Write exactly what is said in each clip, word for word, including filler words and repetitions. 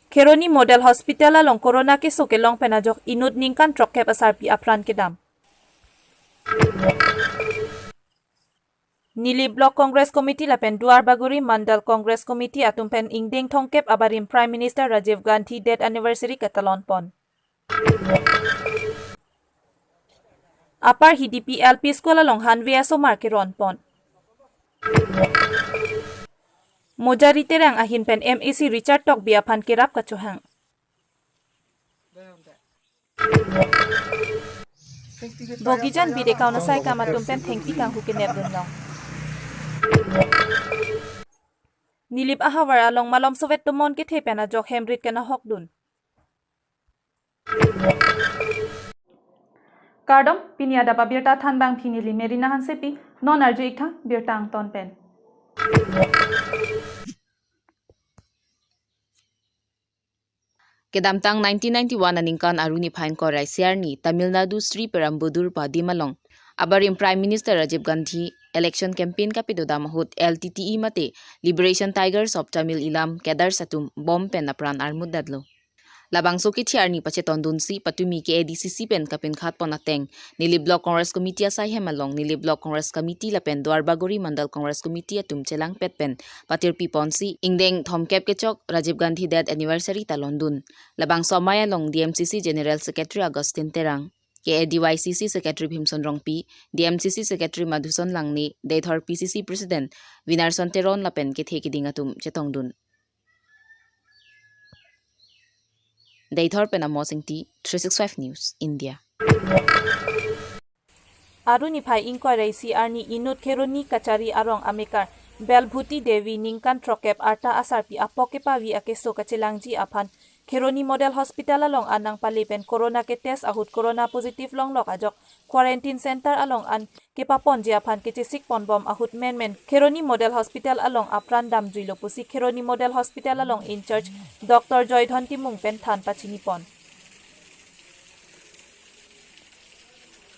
Kheroni Model Hospital along corona keso kelong pen ajok inut ningkan throkkep asarpi apran kedam. Nilip Block Congress Committee lapen Duarbagori Mandal Congress Committee atum pen ingdeng thomkep abarim Prime Minister Rajiv Gandhi death anniversary katalon pon. Apar Hidipi L P School along hanve asomar keron pon. Mojari Terang ahin pen M A C Richard Tokbi aphan kerap kachohang. Bogijan bit account asai akam atum pen thengpi kanghu kenep dunlong. Nilip ahavar along malomso vet tomon kethe pen ajok hem rit kenahok dun. Kardom, pini adap abirta thanbang pini neli Merina Hansepi, non arju-ik tha birta angton pen. Kedamtang nineteen ninety-one aningkan Aru niphai ingkoi ra isi arni Tamil Nadu Sri Perumbudur pu adim along abarim Prime Minister Rajiv Gandhi election campaign kapedodam ahut L T T E mate Liberation Tigers of Tamil Eelam cadres atum bomb pen apran armut detlo. Labangso kethe arni pachetondunsi patumi K A D C C pen kapinkhat pon ateng Nilip Block Congress Committee asai hem along Nilip Block Congress Committee lapen Duarbagori Mandal Congress Committee atum chelangpet pen patirpi ponsi ingdeng thomkep kechok Rajiv Gandhi death anniversary talon dun. Labangso amei along D M C C General Secretary Augustine Terang, K A D Y C C Secretary Bhimson Rongpi, D M C C Secretary Madhuson Langne, Deithor P C C President Vinarson Teron lapen kethe keding atum chetongdun. Deithor pen Amos Ingti, three six five News, India. Aru niphai ingkoi ra isi arni inut Kheroni Kachari arong amekar Belbhuti Devi ningkan throkkep arta asarpi apok kepavi akeso kachelangji aphan Kheroni Model Hospital along an nangpale pen corona ketest ahut corona positive longlok ajok quarantine center along an kepaponji aphan kechesik ponbom ahut menmen Kheroni Model Hospital along apran damjuilo pusi Kheroni Model Hospital along in charge Doctor Joydhon Timung pen than pachini pon.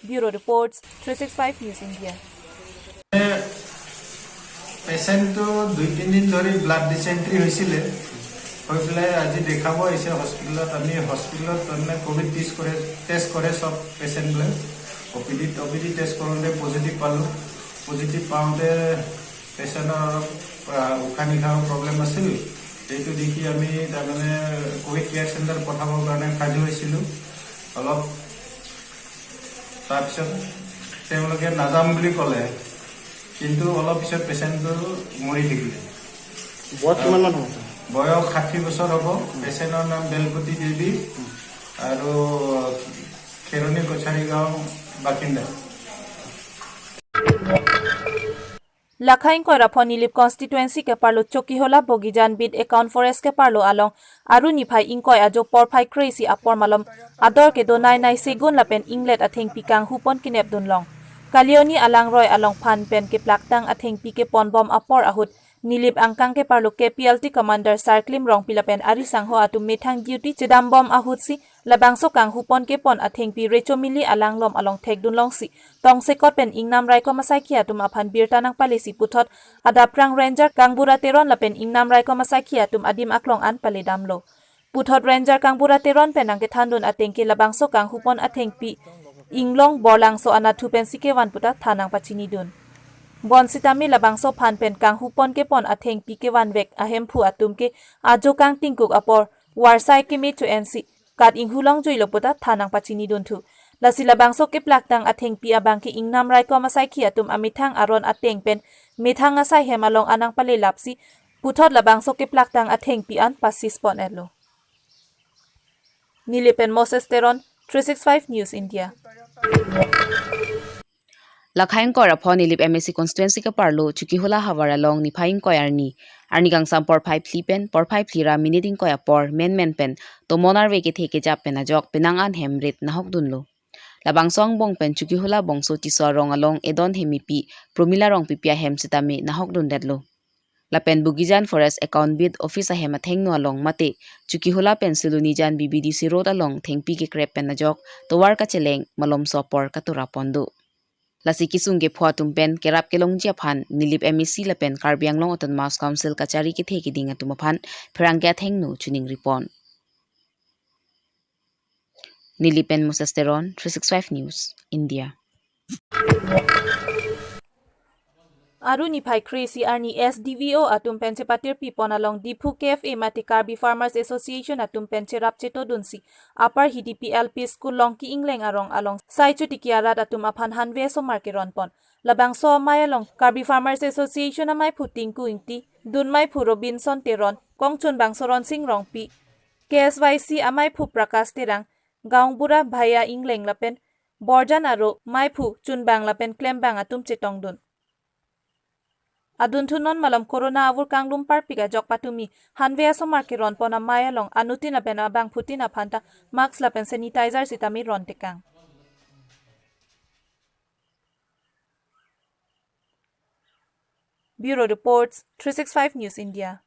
Bureau reports, three six five News India. পেচেণ্টটো দুই তিনিদিন ধৰি blood dysentery হৈছিলে, হৈ পেলাই আজি দেখাব আহিছে হস্পিটেলত। আমি হস্পিটেলত তাৰমানে ক'ভিড টেষ্ট কৰে, টেষ্ট কৰে চব পেচেণ্টবিলাক। অ' পি ডিত, অ' পি ডি টেষ্ট কৰোঁতে পজিটিভ পালোঁ। পজিটিভ পাওঁতে পেচেণ্টৰ অলপ, আহ, উশাহ নিশাহৰ প্ৰব্লেম আছিল। এইটো দেখি আমি তাৰমানে ক'ভিড কেয়াৰ চেণ্টাৰ পঠাবৰ কাৰণে সাজু হৈছিলোঁ। অলপ তাৰপিছত তেওঁলোকে নাযাম বুলি ক'লে, কিন্তু অলপ পিছত পেচেণ্টটো মৰি থাকিলে। বয়স কিমান মান হ'ব, ছাৰ? বয়স ষাঠি বছৰ হ'ব। পেচেণ্টৰ নাম বেলপতি দেৱী আৰু খেৰণি কছাৰী গাঁও বাসিন্দা। Lakha ingkoi ra pho Nilip constituency keparlo Chokihola Bogijan bit account forest keparlo along Aru niphai ingkoi ajo porphai kre-isi apor malom ador kedo nai nai segun lapen inglet athengpi kanghu pon kenep dunlong. Kalioni alangroi along phan pen keplaktang athengpi keponbom apor ahut Nilip angkang keparlo K P L T commander Sarklim Rongpi lapen ari sangho atum methang duty chedambom ahutsi labangso kanghu pon kepon athengpi Rechomili alanglom along thekdunlongsi tongsekot pen ingnam raikom asaikhi atum aphan birta nangpalesi puthot adaprang Ranger Kangbura Teron lapen ingnam raikom asaikhi atum adim aklong an paledamlo. Puthot Ranger Kangbura Teron pen nangkethandun atengke labangso kanghu pon athengpi inglong Borlangso anatthu pensi kevan puta than nangpachinidun. Bonsitame labangso phan pen kanghu pon kepon athengpi kevanvek ahemphu atum ke ajo kangtingkuk apor warsai keme cho-ensi kat inghulong juilo puta than nangpachinidun thu. Lasi labangso keplaktang athengpi abangke ingnam raikom asaikhi atum amethang aron ateng pen methang asai hem along an nangpalelapsi puthot labangso keplaktang athengpi an pasis pon-etlo. Nilip pen Moses Teron, three six five News India. Lakha ingkoi ra pho Nilip M A C constituency keparlo Chokihola havar along niphai ingkoi arni, arni kangsam porphai phli pen porphai phli ra minute ingkoi apor menmen pen tomon arve kethe kejap pen ajok penang an hem rit nahokdunlo. Labangso angbong pen Chokihola bongso Tisso arong along edon hemipi Promila Rongpipi ahem sitame nahokdundetlo. Lapen Bogijan Forest Account Bit Office ahem athengno along mate Chokihola pen Silonijan B B D C Road along thengpi kekrep pen ajok tovar kacheleng malomso apor katura pon do. Lasi kesung kepho atum pen kerap kelongji aphan Nilip M A C lapen Karbi Anglong Autonomous Council kachari kethe keding atum aphan pherangke athengno choningri pon. Neli pen Moses Teron, three six five News, India. Aru niphai kre-isi arni S D V O atum pen chepatirpi pon along Diphu K F A mate Karbi Farmers Association atum pen cherap chetodunsi Upper Hidipi L P School Longki Ingleng arong along sai chotiki arat atum aphan hanve asomar keron pon. Labangso amei along Karbi Farmers Association ameiphu Tinku Ingti, dunmeiphu Robinson Teron, kongchunbang Soronsing Rongpi, K S Y C ameiphu Prakash Terang, gaonbura Bhaiya Ingleng lapen Borjan aro meiphu chunbang lapen klembang atum chetongdun. Adunthu non malom corona avur kanglum parpik ajok patumi hanve asomar keron pon amei along anuttin lapen abangphutin aphanta mask lapen sanitizer sitame ron tekang. Bureau Reports, three six five News India.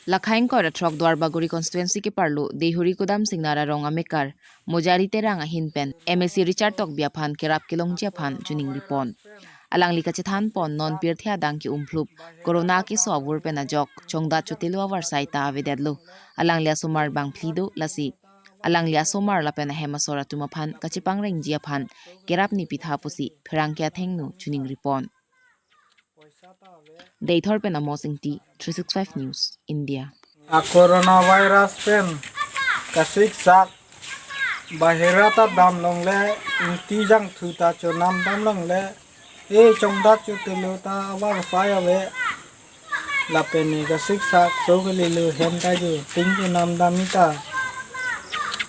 Lakhaing koi rathrok Duarbagori constituency keparlo Dehuri Kudam Singnar arong amekar Mojari Terang ahin pen M A C Richard Tokbi aphan kerap kelongji aphan choningri pon. Alangli kachethan pon non pirthe adang ke-umphlup corona keso avur pen ajok chongdat chotelo avarsai ta avedetlo. Alangli asomar bangphli do lasi alangli asomar lapen ahem asor atum aphan kachepangrengji aphan kerap nipitha pusi pherangke athengno choningri pon. Deithor pen Amos Ingti, three six five News, India. A coronavirus pen kasiksak bahira ta damlongle, ingti jangthu ta chonam damlongle, e chongdat chotelo ta avarsai ave. Lapen ne kasiksak so kalilo hem ta je ting chonam dam ta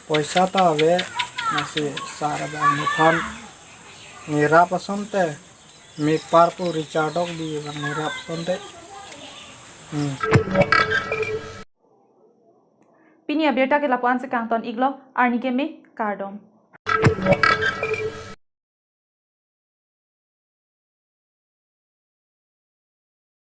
poisa ta ave, lasi sar abang nephan nerap asonte, mepar pu Richard Tokbi abang nerap asonte. Hmm. Pini abirta ke lapu-an si kangton iklo, arni keme, kardom.